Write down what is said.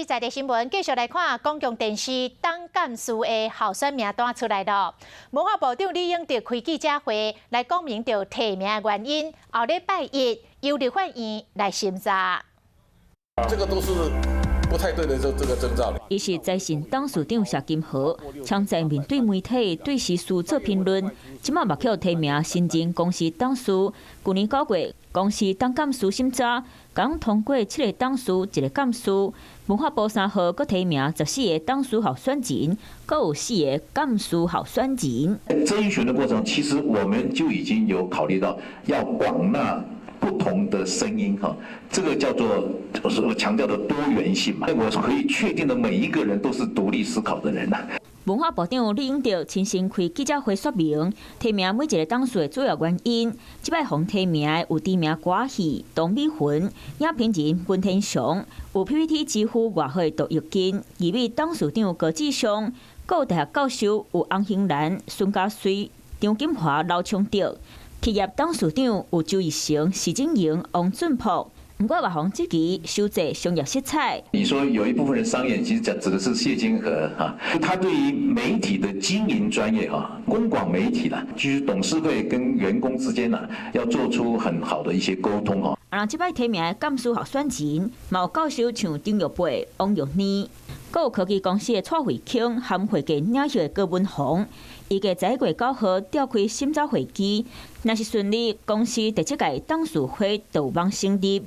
在地新聞繼續來看，公共電視董監事的候選名單出來了。文化部長李永得開記者會來講明著提名的原因。後禮拜一由立法院來審查。這個都是不太對的，這個徵兆。伊是財信董事長謝金河，常在面對媒體對時事做評論。這馬嘛予提名新任公視董事。舊年9月，公視董監事審查，共通過七個董事，一個監事。文化部3號閣提名14個董事候選人，閣有四個監事候選人。徵選的過程，其實我們就已經有考慮到要廣納不同的聲音，哈，這個叫做我所強調的多元性嘛。我可以確定的，每一個人都是獨立思考的人呐。文化部長李永得親身開記者會說明提名每一個董事的主要原因。這擺予提名的有知名歌戲董美雲、影評人文天祥，有 PPT 之父外號的杜奕金，義美董事長高志尚，閣有大學教授有洪興蘭、孫家穗、張錦華、劉昌德。企業董事長有周一成、施正榮、王俊樸。毋過嘛予質疑收窄商業色彩。你說有一部分人商業，其實講指的是謝金河哈，他對於媒體的經營專業哈，公廣媒體啦，就是董事會跟員工之間呢，要做出很好的一些溝通哈。啊，這擺提名的監事候選人，嘛有教授像張玉貝、王玉妮，閣有科技公司的蔡惠卿和會計領袖的郭文宏，預計11月9號召開審查會議，若是順利，公視第七屆董事會就有望成立。